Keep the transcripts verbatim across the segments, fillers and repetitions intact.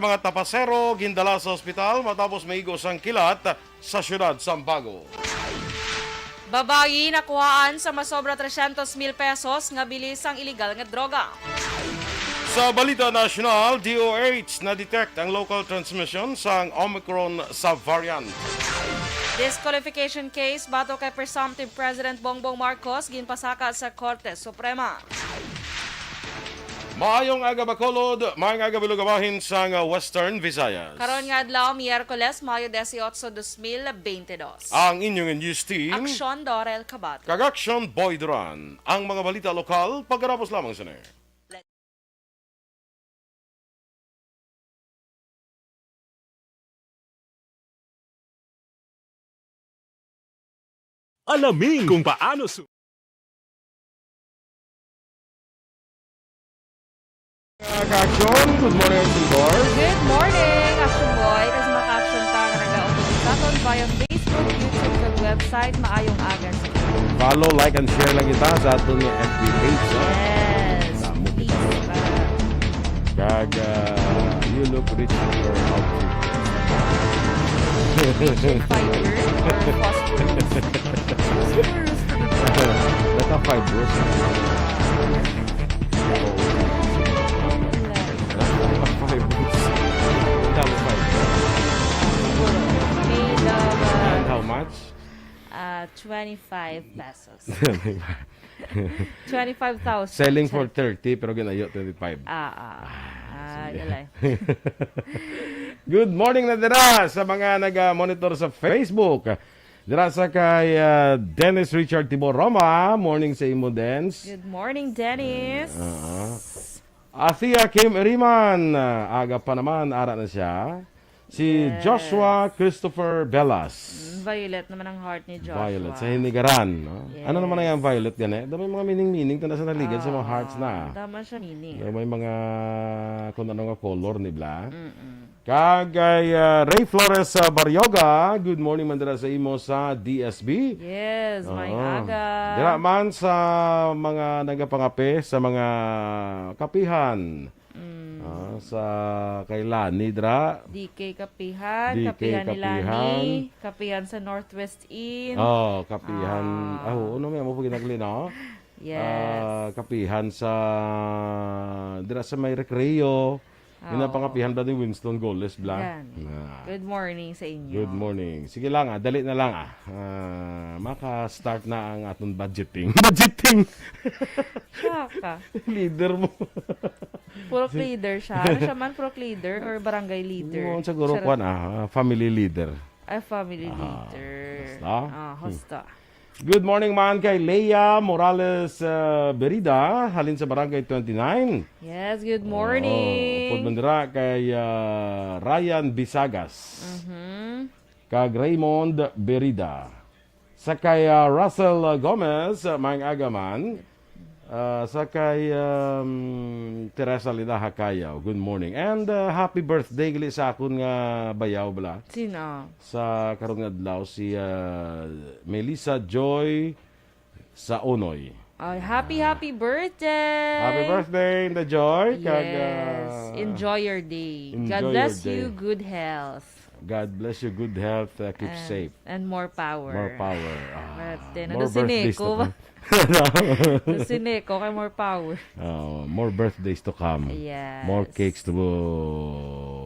mga tapasero gindala sa ospital matapos maigo sang kilat sa siyudad sang Bago. Babayi nakuhaan sa masobra trescientos mil pesos nga bili sang iligal nga droga. Sa balita nasyonal, D O H na-detect ang local transmission sang Omicron subvariant. Disqualification case batok kay presumptive President Bongbong Marcos ginpasaka sa Korte Suprema. Maayong aga, Bacolod. Maayong aga, Bilog, bahin sang, uh, Western Visayas. Karon nga adlaw, Miyerkules, Mayo dieciocho, dos mil bente dos. Ang inyong news team, Aksyon Dorel Kabato kag Aksyon Boy Duran. Ang mga balita lokal, pagkatapos lamang sini. Alamin kung paano su- Ka-action, good morning, Action Boy. Good morning, Action Boy. Kag sa mga ka-action ta nga nag-auto sa aton via Facebook, YouTube, kag website, maayong aga sa inyo. Follow, like, and share lang kita sa aton nga F B page, ha? Yes. Damo kita. Please, uh, Kag, uh, you look rich in your outfit. Rich in fiber or phosphorus? Phosphorus to be precise. Naka-fibrous. Wala. Naka-fibrous. Ang dami fibrous. Siguro. Made of, uh, And how much? Uh, twenty-five pesos. Twenty-five thousand. Selling for thirty, pero ginayo twenty-five. Ah, ah. Ah, sige. Galay. Good morning na dira sa mga naga-monitor sa Facebook. Dira sa kay, ah, Dennis Richard Tibor Roma. Morning sa imo, Dens. Good morning, Dennis. Ah. Athea Kim Iriman, ah, aga pa naman, ara na siya. Si Yes. Joshua Christopher Velas. Mm, violet naman ang heart ni Joshua. Violet, sa hinigaran, no? Ano naman Yes. ang violet gani? Daw may mga meaning-meaning, tanda sa naligan sa mga hearts na. Ah, tama siya, meaning. Daw may mga kung ano nga color, ni bla? Mm-mm. Kag kay, ah, Ray Flores sa Barioga, good morning man dira sa imo sa D S B. Yes, maayong Oo. aga. Dira man sa mga nagapangape sa mga kapihan. Mm. Ah, sa kay Lani dira. D K Kapihan, D K Kapihan ni Lani, Kapihan. Kapihan sa Northwest Inn. Oh, Kapihan. Ah. Ah, oo, no, may amo pa ginagli, no? Yes. Ah, Kapihan sa, dira sa may Recreo. Ah, oo. Ginapangapihan ba ni Winston Goles, bla? Yan. Ah. Good morning sa inyo. Good morning. Sige lang, ah, dali na lang, ah. Ah, maka-start na ang aton budgeting. Budgeting! Siya ka. Leader mo. Purok leader siya. Ano siya man, purok leader or barangay leader? Mo, siguro, Charot. kwan, ah, family leader. Ah, family Ah, leader. basta. Ah, Hmm. hosta. Good morning man kay Leia Morales, ah, Berida, halin sa Barangay twenty-nine. Yes, good Oo, morning. upod man dira kay, ah, Ryan Bisagas. Mhm. Kag Raymond Berida. Sa kay, ah, Russell, ah, Gomez, ah, maayong aga man. Ah, sa kay, um, Teresa Linaha Cayo, good morning. And, ah, happy birthday gali sa akon nga bayaw, bala. Sino? Sa karon nga adlaw, si, ah, Melissa Joy Saonoy. Ay, happy, Ah. happy birthday! Happy birthday, Inday Joy. Kag, Yes. ah, Enjoy your day. enjoy God your bless you. day. Good health. God bless you. Good health. Uh, keep And, safe. and more power. More power. Ah, Birthday na. more Do si birthdays to Nico. come. Do si Nico kay more power. Oh, more birthdays to come. Yes. More cakes to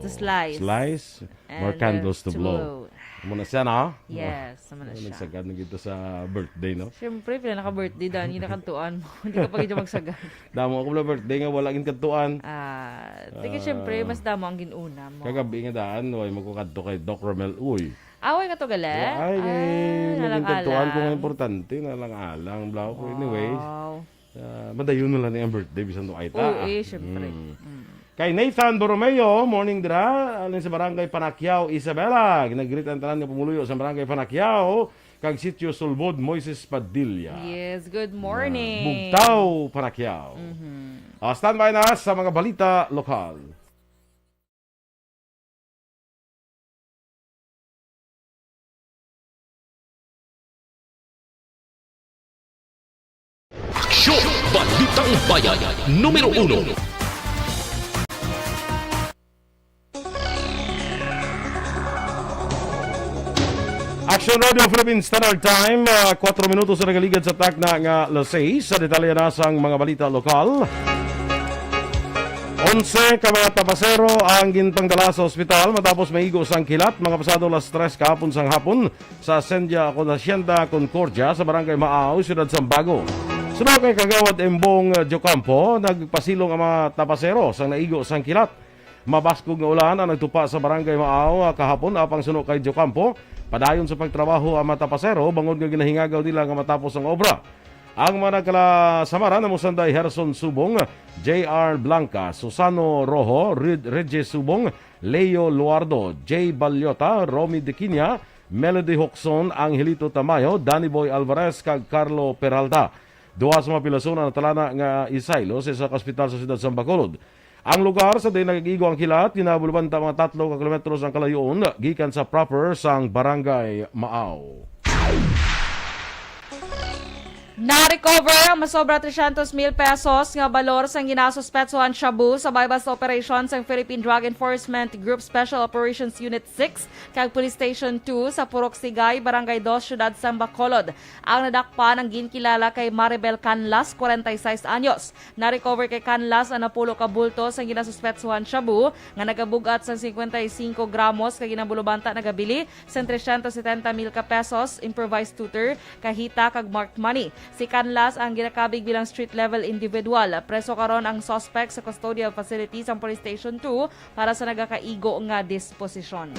To slice. slice. More And, uh, candles to to blow. blow. Amo na siya, no? Yes, amo na Ay, siya. nagsagad na gid to sa birthday, no? Siyempre, pila na ka birthday, Dani, nakadtuan mo. Hindi ka pa gid magsagad. Damo ako na birthday nga wala gid kadtuan. Ah, tiki, Ah. siyempre, mas damo ang ginuna mo. Kagabi nga daan, way mo ko kadto kay Doc Romel, uy. Ah, way ka to gali? Ay, Ah, naging kadtuan ko nga alang-alang. importante, na lang alang, bla. Pero anyway, Wow. ah, madayon mo lang ang birthday, bisan to ay ta. Oo, eh, syempre. Mm. Mm. Kay Nathan Borromeo, morning dira, alin sa Barangay Panaquiao, Isabela. Ginagreet ang tanan nga pumuluyo sa Barangay Panaquiao, kag Sitio Sulbod, Moises Padilla. Yes, good Ah, morning. Bugtaw, Panaquiao. Mhm. Ah, standby na sa mga balita lokal. Aksyon! Balitang Bayan, numero uno. Action Radio Philippine Standard Time, ah, kuwatro minutos na nagaligad sa takna nga alas sais. Sa detalye na sang mga balita lokal. Onse ka mga tapasero ang ginpangdala sa ospital matapos maigo sang kilat mga pasado alas tres kahapon sang hapon sa Hacienda, kon Hacienda Concordia sa Barangay Maaw, Siyudad Sambago. Suno kay Kagawad Embong Diocampo, nagpasilong ang mga tapasero sang naigo sang kilat. Mabaskog nga ulan ang nagtupa sa Barangay Maaw, ah, kahapon, apang suno kay Diocampo, padayon sa pagtrabaho ang mga tapasero bangod nga ginahingagaw nila nga matapos ang obra. Ang mga nagkalasamaran namo sanday Herson Subong, J R Blanca, Susano Rojo, Red-, Reggie Subong, Leo Luardo, J Baliota, Romy Diquinia, Melody Hocson, Angelito Tamayo, Danny Boy Alvarez, kag Carlo Peralta. Duha sa mga pilason ang natalana nga isaylo sa isa ka ospital sa siyudad sang Bacolod. Ang lugar sa diin nag-igo ang kilat, ginabulubanta mga tatlo ka kilometros ang kalayoon gikan sa proper sang Barangay Maaw. Na-recover ang masobra trescientos mil pesos nga balor sang ginasuspetsohan shabu sa buy-bust operation sang Philippine Drug Enforcement Group Special Operations Unit six kag Police Station two sa Purok Sigay, Barangay Dos, Siyudad sang Bacolod. Ang nadakpan ang ginkilala kay Maribel Canlas, kwarenta y seis anyos. Na-recover kay Canlas ang napulo ka bulto sang ginasuspetsohan shabu nga nagabug-at sang cincuenta y cinco gramos kag ginabulubanta nagabili sang trescientos setenta mil ka pesos, improvised tutor, kahita kag marked money. Si Canlas ang ginakabig bilang street level individual. Preso karon ang suspect sa custodial facility sang Police Station two para sa nagakaigo nga disposisyon.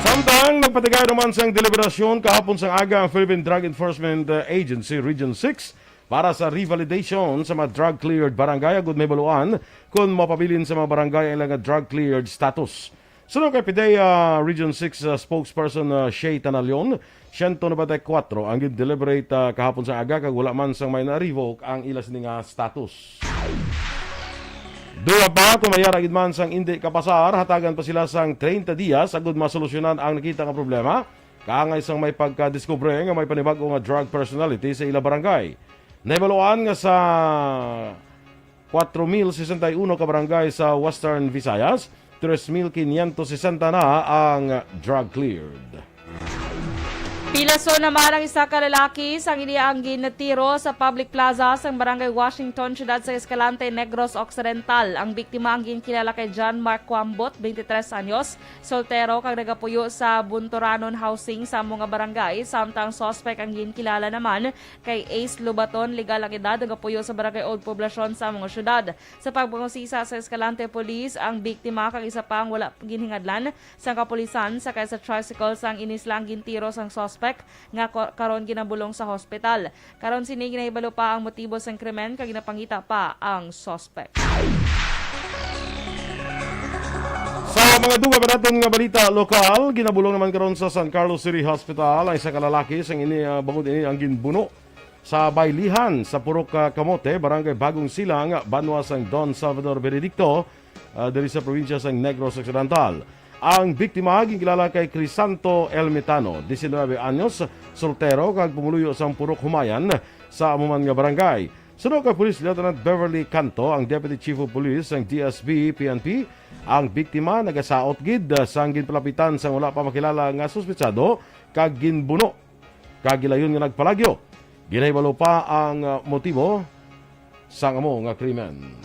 Samtang nagpatigay naman sang deliberasyon kahapon sang aga ang Philippine Drug Enforcement, uh, Agency Region six para sa revalidation sa mga drug-cleared barangay agud mahibaluan kon mapabilin sa mga barangay ang ilang drug-cleared status. Suno kay PDEA Region six, uh, spokesperson, uh, Shay Tanalion, siyento nobenta y kuwatro ang gin-deliberate, uh, kahapon sa aga kag wala man sang may na-revoke ang ila sini nga status. Duha pa, kung mayara gid man sang indi kapasar, hatagan pa sila sang treinta dias agud masolusyonan ang nakita nga problema, kaangay sang may pagkadiskubre nga may panibag-o nga drug personality sa ila barangay. Nahibaluan nga sa kuwatro mil sesenta y uno ka barangay sa Western Visayas, tres mil quinientos sesenta na ang drug cleared. Pilason naman ang isa ka lalaki sang iya ang gintiro sa public plaza sang Barangay Washington, siyudad sa Escalante, Negros Occidental. Ang biktima ang ginkilala kay John Mark Cuambot, twenty-tres anyos, soltero kag nagapuyo sa Bunturanon Housing sa amo nga barangay, samtang suspect ang ginkilala naman kay Ace Lubaton, legal ang edad, nagapuyo sa Barangay Old Poblacion sa amo nga siyudad. Sa pagpangusisa sa Escalante Police, ang biktima kag isa pa ang wala ginhingadlan sang kapulisan sakay sa tricycle sang inis lang gintiro sang suspect nga ko-, karon ginabulong sa hospital. Karon sini ginahibalo pa ang motibo sang krimen kag ginapangita pa ang suspect. Sa mga dugang pa naton nga balita lokal, ginabulong naman karon sa San Carlos City Hospital ang isa ka lalaki sang ini, ah, bangod ini ang ginbuno sa Baylihan, sa Purok, ah, Kamote, Barangay Bagong Silang, banwa sang Don Salvador Benedicto, ah, diri sa probinsya sang Negros Occidental. Ang biktima ginkilala kay Crisanto Elmitano, diecinueve anyos, soltero kag pumuluyo sang Purok Humayan sa amo man nga barangay. Suno kay Police Lieutenant Beverly Canto, ang Deputy Chief of Police sang D S B P N P, ang biktima nagasaot gid, ah, sang ginpalapitan sang wala pa makilala nga suspetsado kag ginbuno. Kag gilayon nga nagpalagyo. Ginahibalo pa ang, ah, motibo sang amo nga krimen.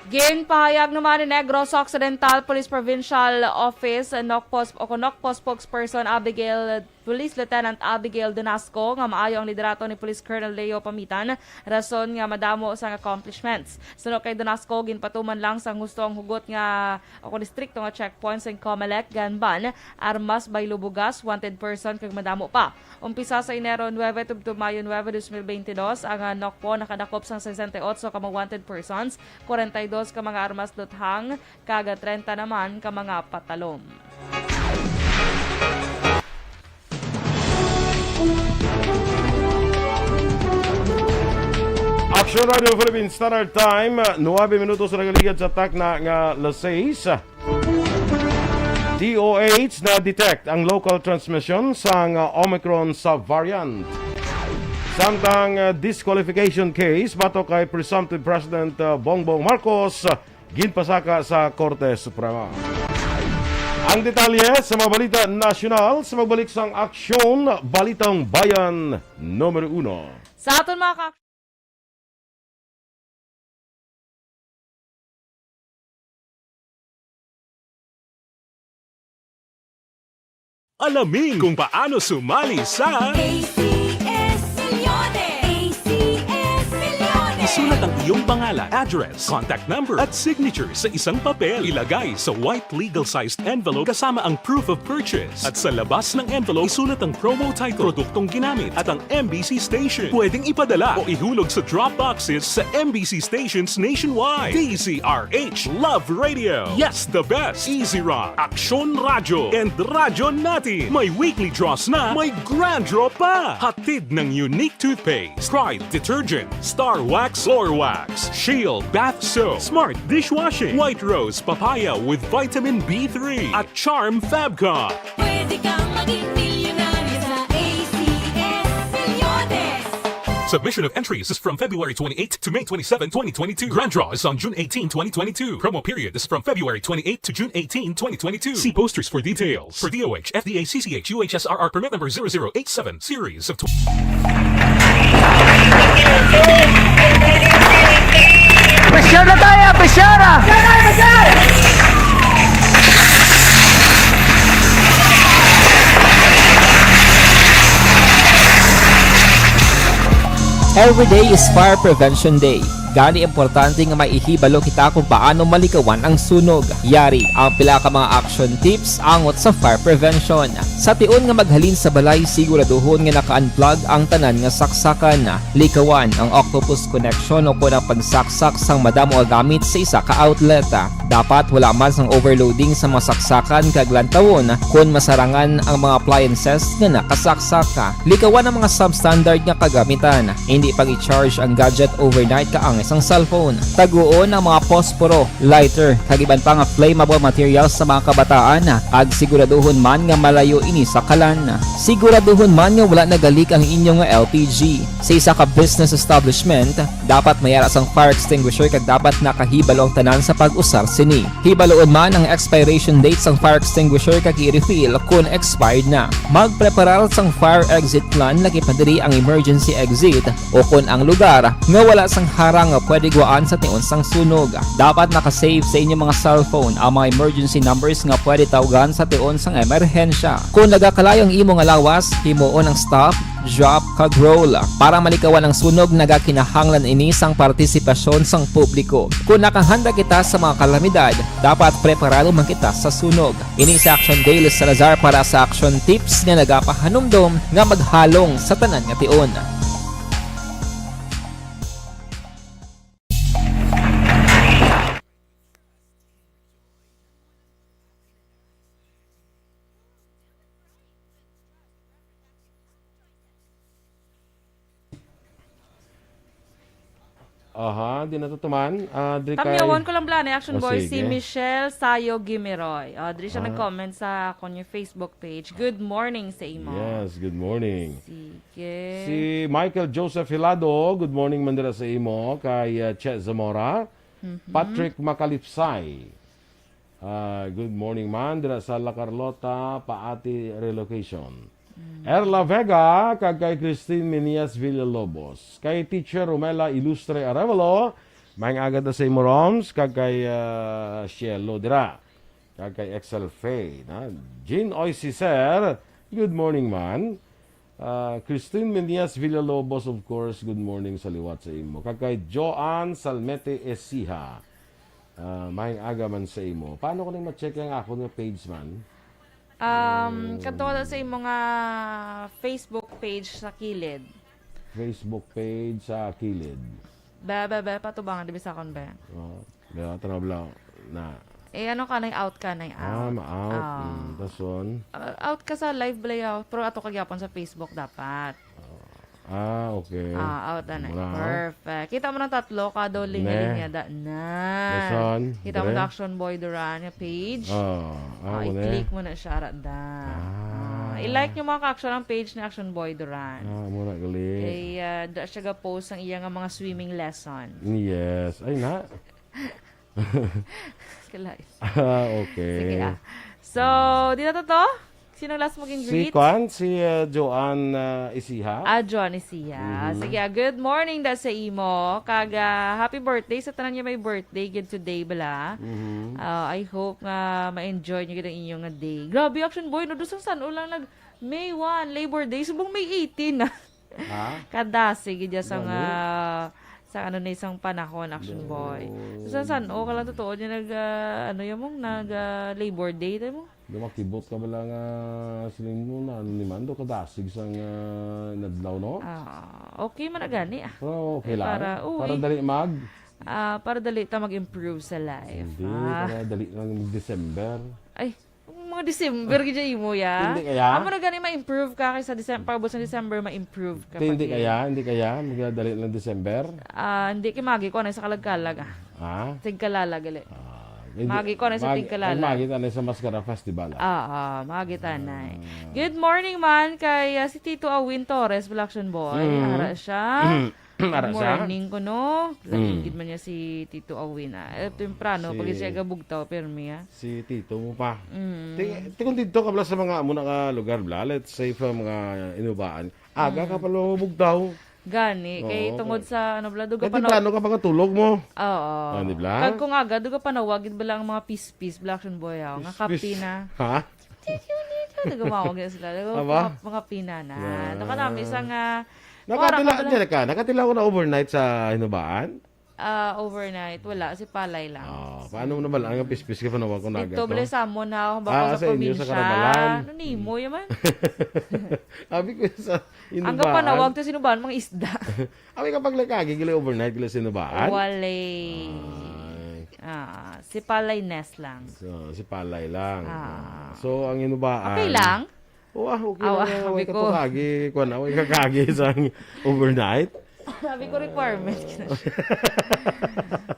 Ginpahayag naman ni Negros Occidental Police Provincial Office, NOCPO, o kon NOCPO spokesperson Abigail, Police Lieutenant Abigail Donasco, nga maayo ang liderato ni Police Colonel Leo Pamitan, rason nga madamo sang accomplishments. Suno kay Donasco, ginpatuman lang sang husto ang hugot nga o kon istrikto nga checkpoint sang Comelec, Ganban, Armas, Baylo Bugas, wanted person kag madamo pa. Umpisa sa Enero nuebe tubtob Mayo nuebe, dos mil beintidos, ang, ah, NOCPO nakadakop sang sesenta y otso ka mga wanted persons, kwarenta y dos ka mga armas luthang, kag treinta naman ka mga patalom. Action Radio Philippine Standard Time, nuebe minutos na nagaligad sa takna nga alas sais. D O H na-detect ang local transmission sang, uh, Omicron subvariant. Samtang, uh, disqualification case batok kay presumptive President, uh, Bongbong Marcos, uh, ginpasaka sa Korte Suprema. Ang detalye sa mga balita nasyonal sa pagbalik sang Aksyon Balitang Bayan numero uno. Sa aton mga ka- Alamin kung paano sumali sa A C S Millones. A C S Millones. Isulat ang iyong pangalan, address, contact number, at signature sa isang papel. Ilagay sa white legal-sized envelope kasama ang proof of purchase. At sa labas ng envelope, isulat ang promo title, produktong ginamit, at ang M B C station. Pwedeng ipadala o ihulog sa drop boxes sa M B C stations nationwide. D Z R H Love Radio. Yes, the best. Easy Rock, Aksyon Radyo, and Radyo Natin. May weekly draws na, may grand draw pa. Hatid ng Unique Toothpaste, Pride Detergent, Star Wax, Floor Wax, Shield Bath Soap, Smart Dishwashing, White Rose Papaya with Vitamin B three, at Charm Fabcon. Pwede kang maging milyonaryo sa A C S Millones. Submission of entries is from February twenty-eight to May twenty-seven, twenty twenty-two. Grand draw is on June eighteen, twenty twenty-two. Promo period is from February twenty-eight to June eighteen, twenty twenty-two. See posters for details. For D O H, F D A, C C H, U H S R R permit number zero zero eight seven, series of tw- Pressure na tayo, pressure! Every day is Fire Prevention Day. Gani, importante nga may ihibalo kita kung paano malikawan ang sunog. Yari ang pila ka mga action tips angot sa fire prevention. Sa tion nga maghalin sa balay, siguraduhon nga naka-unplug ang tanan nga saksakan. Likawan ang octopus connection o kon ang pagsaksak sang madamo nga gamit sa isa ka outlet. Dapat wala man sang overloading sa mga saksakan kag lantawon kon masarangan ang mga appliances nga nakasaksak. Likawan ang mga substandard nga kagamitan. Indi pag-i-charge ang gadget overnight kaangay sang cellphone. Taguon ang mga posporo, lighter, kag iban pa nga flammable materials sa mga kabataan, kag siguraduhon man nga malayo ini sa kalan. Siguraduhon man nga wala nagalik ang inyo nga L P G. Sa isa ka business establishment, dapat may ara sang fire extinguisher kag dapat nakahibalo ang tanan sa pag-usar sini. Hibaloon man ang expiration date sang fire extinguisher kag i-refill kon expired na. Magpreparar sang fire exit plan, lakip na diri ang emergency exit o kon ang lugar nga wala sang harang nga pwede gwaan sa tion sang sunog. Dapat naka-save sa inyo mga cellphone ang mga emergency numbers nga pwede tawgan sa tion sang emerhensya. Kon nagakalayo ang imo nga lawas, himuon ang stop, drop, kag roll. Para malikawan ang sunog, nagakinahanglan ini sang partisipasyon sang publiko. Kon nakahanda kita sa mga kalamidad, dapat preparado man kita sa sunog. Ini si Action Dale Salazar para sa Action Tips nga nagapahanumdom nga maghalong sa tanan nga tion. Aha, di natutuman. Ah, diri kay Tamyawan ko lang bala ni Action Oh, Boy, si sige. Michelle Sayo Gimiroy. Oh, diri siya Ah. nag-comment sa akon yung Facebook page. Good morning sa imo. Yes, good morning. Sige. Si Michael Joseph Hilado, good morning man dira sa imo. Kay, ah, Che Zamora, Mhm. Patrick Makalipsay. Ah, good morning man dira sa La Carlota, Paati Relocation. Mm. Erla Vega, kag kay Christine Menias Villalobos. Kay Teacher Romela Ilustre Arevalo, maayong aga ta sa imo, Roms, kag kay, ah, Cielo dira. Kag kay Excel Faye, na? Jean Oy Cicer, good morning man. Ah, Christine Menias Villalobos, of course, good morning sa liwat sa imo. Kag kay Joanne Salmete Esiha, ah, maayong aga man sa imo. Paano ko ning ma-check ang akon nga page man? Um, Mm. kadto ka sa imo nga Facebook page sa kilid. Facebook page sa kilid. Be, be, be, patubangan, di bisakon, be. Oh. Di ba? Tanaw lang na. Eh, ano ka, na-out ka, na-out. Ah, ma-out. Ah. Mm, dason? Ah, out ka sa live layout, pero ato ka gyapon sa Facebook dapat. Ah, okay. Ah, out na. Mura. Perfect. Kita mo ng tatlo, ka daw Ne. linya-linya da na. Dason? Kita mo Dire? na Action Boy Duran nga page. Ah, ah, Ah, mo na. i-click mo na siya, ra da. Ah. Ah, i-like nyo, mga ka-action, ang page ni Action Boy Duran. Ah, mo na, gali. Kay, ah, da siya ga-post ang iya nga mga swimming lesson. Yes. Ay, na. Kalais. Ah, okay. Sige, ah. So, di na to to? Sinong last mo gin Si greet? Kwan, si, uh, Joanne, uh, Isiha. Ah, Joanne Isiha. Mhm. Sige, ah, good morning da sa imo. Kag, ah, happy birthday sa tanan nga may birthday gid today, bala. Mhm. Ah, I hope nga ma-enjoy nyo gid ang inyong nga day. Grabe, Action Boy, no? Doon sa San lang nag May one, Labor Day. Subong May eighteen na. Ha? Kadasi gid ya sang, Gani? ah, sa ano na isang panahon, Action Boy. No. Sa San O, ka lang totoo niya nag, ah, ano yan mong, nag, ah, Labor Day, tayo mo? Dumakibot ka bala nga siling mo na ano ni Mando, kadasig sang, ah, inadlaw, no? Ah, okay man na gani, ah. Pero okay Eh, lang. para, oo, Para eh. dali mag- Ah, para dali ta mag-improve sa life, Hindi, ah. para dali lang mag-December. Ay, mga December gid imo ya. Hindi kaya? Amo na gani ma-improve ka kaysa December, pagabot sa December ma-improve ka Hindi pa gid. kaya? Hindi kaya? Magdadali lang December? Ah, hindi kay magi ko na sa kalag-kalag, ah. Ha? Tigkalala gali. Ah, hindi. Magi ko na sa Magi, Tigkalala. Magi ta na sa Mascara Festival, ah. Ah, ah, magi ta na eh. Ah. Good morning man kay, ah, si Tito Awin Torres, Black Action Boy. Mm. Ara siya. Ara Good siya? morning ko, no? Lagi Mm. gid man niya si Tito Awin, ah. Eh, temprano, Si pag siya gabugtaw, pirmi, ah. Si Tito mo pa. Mm. Ti-, ti kung dito ka bala sa mga amo na nga lugar, bla, let's say, sa mga inubaan, aga ka Mm. pala mabugtaw. Gani, kay Oo, tungod kay sa, ano, bla, duga Kaya panaw- temprano ka pangatulog mo. Oo. Ah, di bla? Kag kung aga, duga panawag, gid bala ang mga pispis, Black Action Boy, ah, nga Pispis. kape na. Ha? Nagumawag na sila. Aba? Mga, mga pinana. Ah. Nakanami sa nga, Nakatila, wala ka bala. Diyan ka, nakatila ko na overnight sa Hinubaan? Ah, overnight. Wala, si Palay lang. Ah, paano mo naman ang pispis ka pa naman kung Dito, naga to? bala sa amon, ha, bako Ah, sa sa inyo, sa probinsya. Karamalan. Ano nimo, yaman? Abi ko sa Ang Hinubaan. kapanawag to, Hinubaan, mga isda. Abi ka paglakagi, gila overnight, gila sa Hinubaan? Wale. Ay. Ah, si Palay Nest lang. So, si Palay lang. Ah. So, ang Hinubaan. Okay lang? Oh, ah, okay Aw, lang ah, nga, sabi way ko. katukagi, kwan, way kakagi sa overnight. Sabi ko, requirement.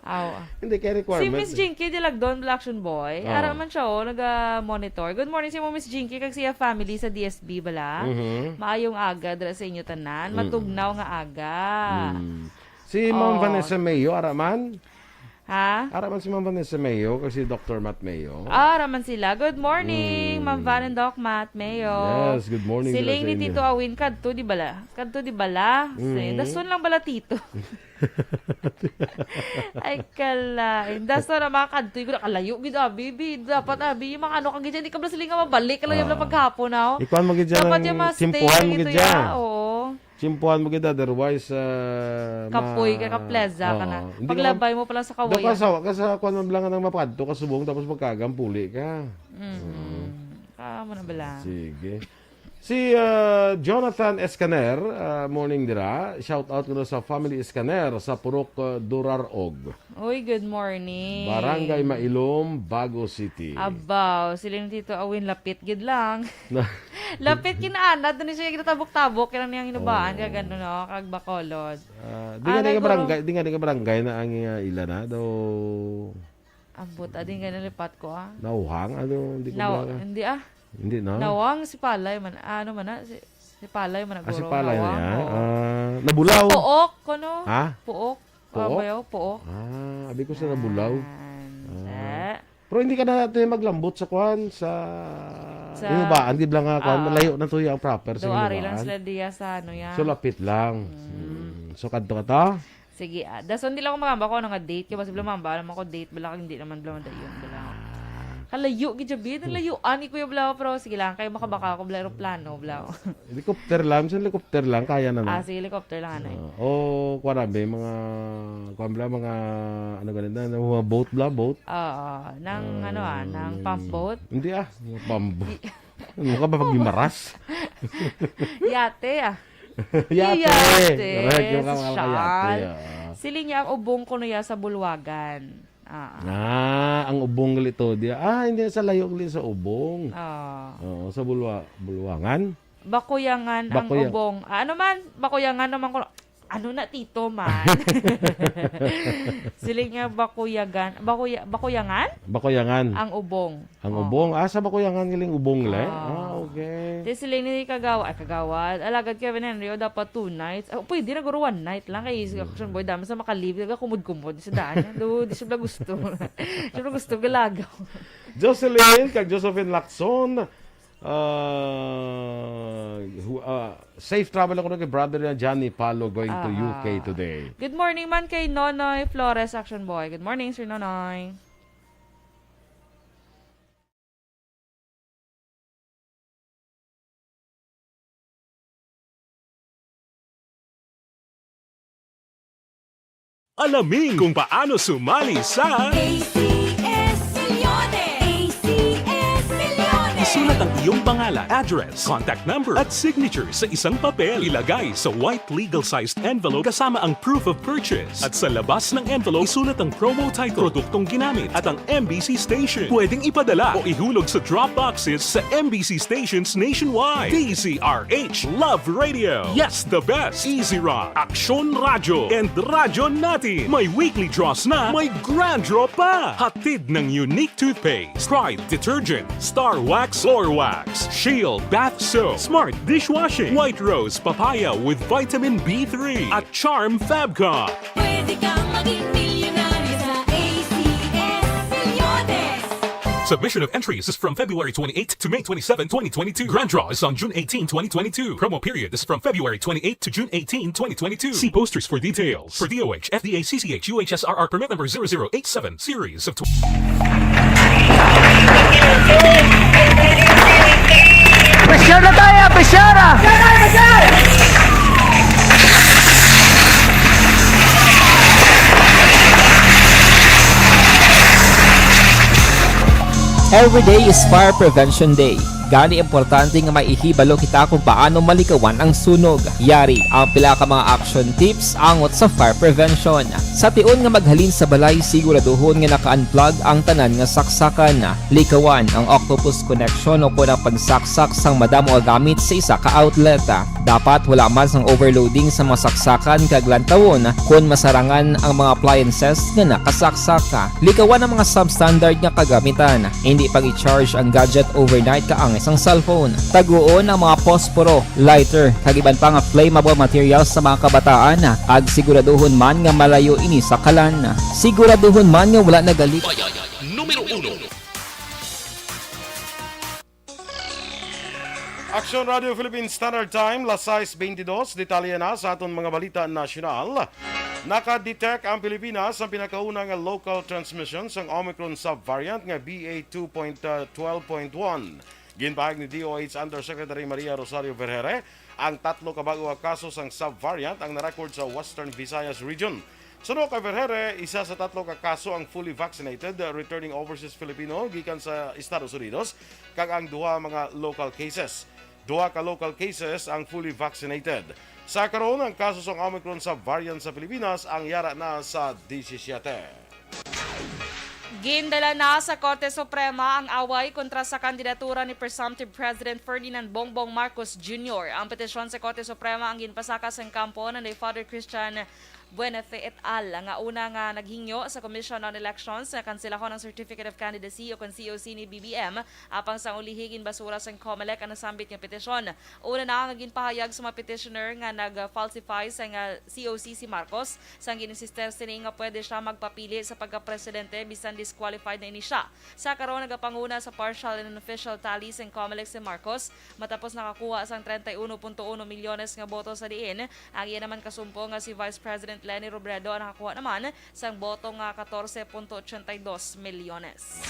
Aw, ah. Hindi, kaya Si requirement Miss eh. Jinky Dilagdon, Black Action Boy. Oh. Ara man siya, oh, naga-monitor. Good morning sa imo, Miss Jinky, kag siya family sa D S B bala. Mhm. Maayong aga dira sa inyo tanan. Mm. Matugnaw nga aga. Mm. Si Ma'am Oh. Vanessa Mayo, ara man? Ha? Ara man si Ma'am Vanessa Mayo, kag si Doctor Matt Mayo. Ah, ara man sila. Good morning, Mm. Ma'am Van and Doc Matt Mayo. Yes, good morning Siling nila sa ni inyo. Tito Awin, kadto di bala? Kadto di bala? Mm. Sa, dason lang bala, Tito. Ay, kala. Dason na mga kadto. Yung kalayo, gid, abi, bi. Dapat, abi, yung mga ano, kag dyan, di ka bala sila nga mabalik. Kalayo bala Ah. paghapon, oh. Ikuan mo gid dyan Dapat ang yung mga stay tsimpuhan mo gid dito, dyan. ya. Oo. Tsimpuhan mo gid, otherwise, ah, ma- Kapoy ka, kaplaza ka na. Oo. Hindi ka Paglabay ma- mo pa lang sa Daw kawayan. ka sa, ka sa kuwan man lang nang mapadto ka subong, tapos magkagang puli ka. Mm. Mm. Ah, mo na bala. Sige. Si, ah, Jonathan Escaner, ah, morning dira. Shout out kuno sa family Escaner sa Purok, ah, Durarog. Uy, good morning. Barangay Mailom, Bago City. Abaw, sila ni Tito Awin, lapit gid lang. Na- Lapit kinaanad, doon siya ginatabok-tabok, kailang niyang hinubaan, Oo. kag ano, no, kag Bacolod. Ah, di nga Ano, di nga guro? barangay, di nga di nga barangay na ang, ah, ila na, daw. Ambot, ah, di nga nalipat ko, ah. Nauhang, ano, hindi ko Nau-, bala. hindi, ah. Hindi na. Nawang si Palay man, ah, ano man na, si, si Palay man na, Ah, si guro, Palay na nawang, yan? oo. Ah, nabulaw. Puok, kuno? Ha? Puok. Puok? Ah, bayaw, puok. Ah, abi ko sa nabulaw. Yan. Ah. Sa Pero hindi ka na natin maglambot sa kwan, sa Sa Hinubaan, di ba nga kwan, Ah. malayo na to yung proper sa Doon, ari lang Hinubaan. sila diya sa ano yan. So, lapit lang. Mm. Mm. So, kadto ka ta? Sige, ah, dason di lang ako magamba kung ano nga date. Kaya posible mamba naman ko date. Bala kag hindi naman bala madayon. Bala. Kalayo, gid siya, bid. Ang layuan ni Kuya Blau, pero sige lang. Kayo makabaka ako, bala, aeroplano, bala. Helicopter lang. Sa helicopter lang, kaya na na. Ah, sige, helicopter lang, ano eh. Ah, o, kuwan na, be, mga, kuwan bala, mga, ano ganit na, mga boat bala, boat. Oo, ng, Ah, ano ah, ng yung pump boat. Hindi ah, yung pump boat. Ano ka ba pag gimaras? Yate ah. Yate. Yate. Correct, yung Yes, mga siya. yate, ah. Sili niya ang ubong kuno ya sa Bulwagan. Ah. Ah, ang ubong gali to, di, ah, hindi sa layo gali sa ubong. Ah. Oo, sa Bulwa-, Bulwangan? Bakuyangan ang Bakuyang- ubong. Ah, ano man? Bakuyangan naman ko. Ano na, tito man? Siling nga bakuyagan, bakuya-, bakuyangan? Bakuyangan. Ang ubong. Ang Oh. ubong. Ah, sa bakuyangan galing ubong, le? Ah. Ah, okay. Di siling ni kagawa-, ay, kagawad. Alagad Kevin Henry, o dapat two nights. Ah, pwede na guro one night lang kay si Action Boy, dami sa makalib, kumod-kumod sa daan. Do, di sila gusto. Sila gusto galagaw. Jocelyn, kag Josephine Lacson, ah, hu-, ah, safe travel ako na kay brother niya, Johnny Palo, going to Ah, U K ah. today. Good morning man kay Nonoy Flores, Action Boy. Good morning, Sir Nonoy. Alamin kung paano sumali sa A C S Milyones! A C S Milyones! Isulat ang iyong pangalan, address, contact number, at signature sa isang papel. Ilagay sa white legal-sized envelope kasama ang proof of purchase. At sa labas ng envelope, isulat ang promo title, produktong ginamit, at ang M B C station. Pwedeng ipadala o ihulog sa drop boxes sa M B C stations nationwide. D Z R H, Love Radio. Yes, the best. Easy Rock, Aksyon Radyo, and Radyo Natin. May weekly draws na, may grand draw pa. Hatid ng Unique Toothpaste, Pride Detergent, Star Wax Floor Wax, Shield Bath Soap, Smart Dishwashing, White Rose Papaya with Vitamin B three, at Charm Fabcon. Pwede kang maging milyonaryo sa A C S Milyones. Submission of entries is from February twenty-eight to May twenty-seven, twenty twenty-two. Grand draw is on June eighteen, twenty twenty-two. Promo period is from February twenty-eight to June eighteen, twenty twenty-two. See posters for details. For D O H, F D A, C C H, U H S R R permit number zero zero eight seven, series of tw- Pressure na tayo, pressure na! Every day is Fire Prevention Day. Gani, importante nga may ihibalo kita kung paano malikawan ang sunog. Yari ang pila ka mga action tips angot sa fire prevention. Sa tion nga maghalin sa balay, siguraduhon nga naka-unplug ang tanan nga saksakan. Likawan ang octopus connection o kon ang pagsaksak sang madamo nga gamit sa isa ka outlet. Dapat wala man sang overloading sa mga saksakan kag lantawon kon masarangan ang mga appliances nga nakasaksak. Likawan ang mga substandard nga kagamitan. Indi pag-i-charge ang gadget overnight kaangay sang cellphone. Taguon ang mga posporo, lighter, kag iban pa nga flammable materials sa mga kabataan, kag siguraduhon man nga malayo ini sa kalan. Siguraduhon man nga wala nagali- Numero uno. Aksyon Radio Philippine Standard Time, las sais beintidos. Detalye na sa aton mga balita nasyonal. Naka-detect ang Pilipinas sang pinakauna nga local transmission sang Omicron subvariant nga B A two point twelve point one. Ginpahayag ni D O H Undersecretary Maria Rosario Vergeire, ang tatlo ka bag-o nga kaso sang subvariant ang na-record sa Western Visayas Region. Suno kay Vergeire, isa sa tatlo ka kaso ang fully vaccinated, uh, returning overseas Filipino gikan sa Estados Unidos, kag ang duha mga local cases. Duha ka local cases ang fully vaccinated. Sa karon, ang kaso sang Omicron subvariant sa Pilipinas ang yara na sa disisiete. Gindala na sa Korte Suprema ang away kontra sa kandidatura ni presumptive President Ferdinand Bongbong Marcos Junior. Ang petisyon sa Korte Suprema ang ginpasaka sang kampo ni Father Christian Buenafe et al., nga una nga naghingyo sa Commission on Elections nga kanselahon ang Certificate of Candidacy o kon C O C ni B B M, apang sang ulihi ginbasura sang Comelec ang nasambit nga petisyon. Una na nga ginpahayag sa mga petitioner nga nag-falsify sa nga C O C si Marcos, sang gin-insister sini nga pwede siya magpapili sa pagkapresidente bisan disqualified na ini siya. Sa karon, nagapanguna sa partial and unofficial tally sang Comelec si Marcos, matapos nakakuha sang treinta y uno punto uno milyones nga boto, sa diin ang iya naman kasumpo nga si Vice President Leni Robredo ang nakakuha naman sang boto nga catorce punto ochenta y dos milyones.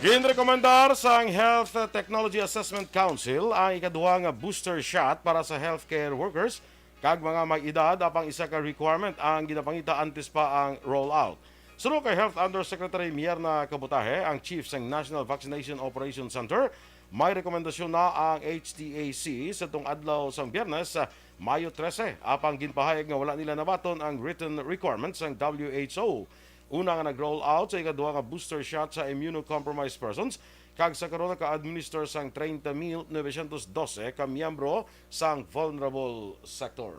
Ginrekomendar sang Health Technology Assessment Council ang ikaduha nga booster shot para sa healthcare workers kag mga may edad, apang isa ka requirement ang ginapangita antes pa ang rollout. Suno kay Health Undersecretary Mierna Kabutahe, ang chief sang National Vaccination Operation Center, may rekomendasyon na ang H T A C sadtong adlaw sang Biyernes, Mayo trese, apang ginpahayag nga wala nila nabaton ang written requirements sang W H O. Una nga nag-roll out sa ikaduha nga booster shot sa immunocompromised persons, kag sa karon naka-administer sang treinta mil novecientos doce ka miyembro sang vulnerable sector.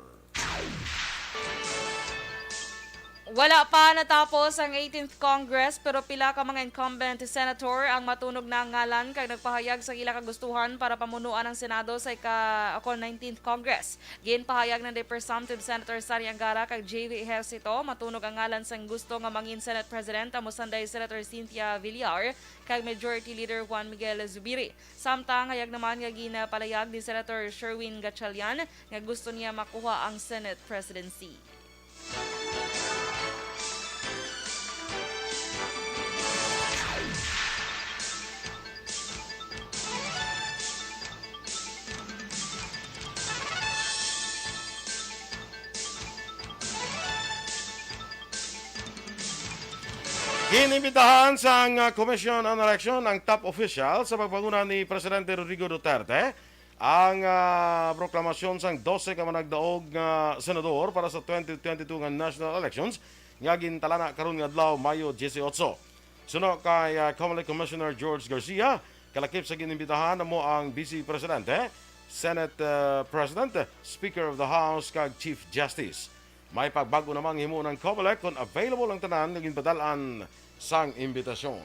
Wala pa natapos ang eighteenth Congress, pero pila ka mga incumbent senator ang matunog na ang ngalan kag nagpahayag sa ila kagustuhan para pamunuan ang Senado sa ika-, ako, nineteenth Congress. Ginpahayag na ni Presumptive Senator Sonny Angara kag J V Ejercito, matunog ang ngalan sang gusto nga mangin Senate President amo sanday Senator Cynthia Villar kag Majority Leader Juan Miguel Zubiri. Samtang hayag naman nga ginapalayag ni Senator Sherwin Gatchalian nga gusto niya makuha ang Senate presidency. Inimbitahan sang, ah, Commission on Election ang top official sa pagpanguna ni Presidente Rodrigo Duterte ang, ah, proklamasyon sang dose ka managdaog nga senador para sa twenty twenty-two nga national elections nga gintalana karon nga adlaw, Mayo dieciocho. Suno kay, ah, Comelec Commissioner George Garcia, kalakip sa ginimbitahan amo ang Vice Presidente, Senate, ah, President, Speaker of the House, kag Chief Justice. May pagbag-o namang himo ng Comelec kon available ang tanan nga ginpadal-an sang imbitasyon.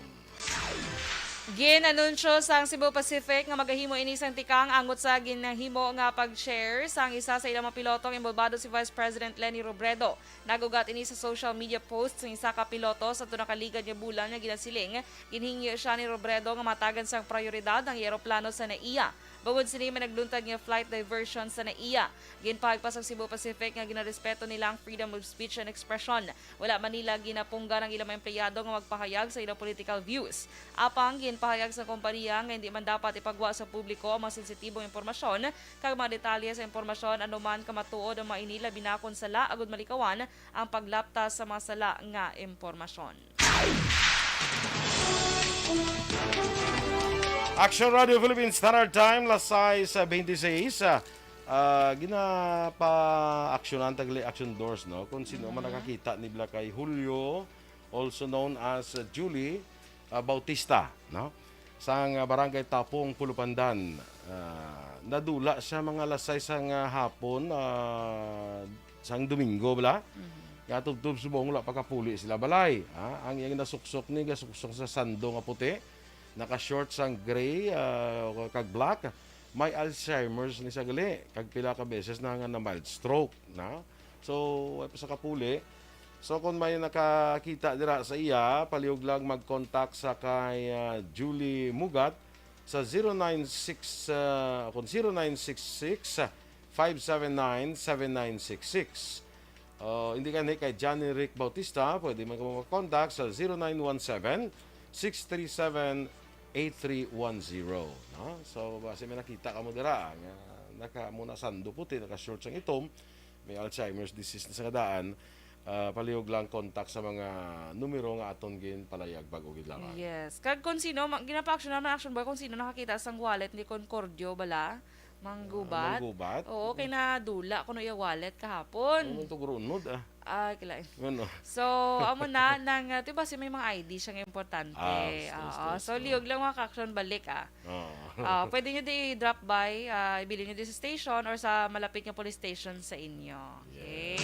Gin-anunsyo sang Cebu Pacific nga magahimo ini sang tikang angot sa ginahimo nga pag-share sang isa sa ilang mga piloto nga inbolbado si Vice President Leni Robredo. Nag-ugat ini sa social media post sang isa ka piloto sa tuna ka ligad nga bulan nga ginasiling ginhingyo siya ni Robredo nga matagan sang prioridad ang iya eroplano sa NAIA. Bangod sini, may nagluntad nga flight diversion sa NAIA. Ginpahayag pa sang Cebu Pacific nga ginarespeto nila ang freedom of speech and expression. Wala man nila ginapunggan ang ilang mga empleyado nga magpahayag sa ilang political views. Apang ginpahayag sa kompanya nga hindi man dapat ipagwa sa publiko ang mga sensitibong impormasyon kag mga detalye sa impormasyon anuman ka matuod ang mga ini, labi na kon sala agud malikawan ang paglapta sa mga sala nga impormasyon. Action Radio Philippines Standard Time, las sais beintiseis. Ah, ah, ginapa-aksyonan tagli action doors, no? Kung sino man Mhm. nakakita ni bala kay Julio, also known as, ah, Julie, ah, Bautista, no? Sang, ah, Barangay Tapong, Pulupandan. Ah, nadula siya mga las sais sang, ah, hapon, ah, sang Domingo, bala. Mhm. Nga tubtob subong wala pa kapuli sila balay. Ah, ang iyang nasuksok ni, gasuksok sa sando nga puti. Naka-short sang gray, ah, kag black. May Alzheimer's ni siya gali. Kag pila ka beses na nga na mild stroke, na. So, way pa sa kapuli. So, kung may nakakita dira sa iya, palihog lang mag-contact sa kay, ah, Julie Mugat sa zero nine six, ah, kung zero nine six six, five seven nine, seven nine six six. Ah, hindi ka ni kay Johnny Rick Bautista, pwede man kamo mag-contact sa zero nine one seven, six three seven, eight three one zero, no? So, basi may nakita kamo dira nga naka-, amo na sando puti, naka-short sang itom, may Alzheimer's disease na sa kadaan, ah, palihog lang contact sa mga numero nga aton ginpalayag bag-o gid lang. Yes. Kag kung sino, ma-, ginapa-action naman, action boy, kung sino nakakita sang wallet ni Concordio bala, Manggubat. Ah, Manggubat? Oo, kay nadula kuno iya wallet kahapon. Ano man to, Grunod, ah? Ay, kalain. Ano? So, amo na, nang, ah, di ba, si may mga I D siyang importante. Ah, Oo. So, so, so, lihog lang mga ka-action balik, ah. Oo. Ah, pwede nyo di i-drop by, ah, ibili nyo di sa station or sa malapit nga police station sa inyo. Okay?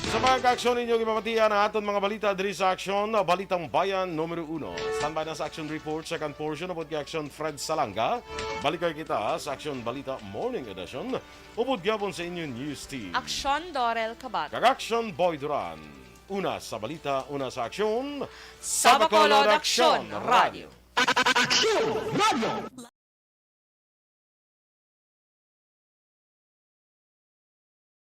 Sa mga ka-aksyon ninyo, ipamatian ang aton mga balita diri sa Aksyon, Balitang Bayan numero uno. Standby na sa Aksyon Report, second portion, upod kay Aksyon Fred Salanga. Balikay kita sa Aksyon Balita Morning Edition, upod gyapon sa inyo news team. Aksyon Dorel Kabat. Kag Aksyon Boy Duran. Una sa balita, una sa aksyon. Sa Bacolod, Aksyon Radio. Aksyon Radio.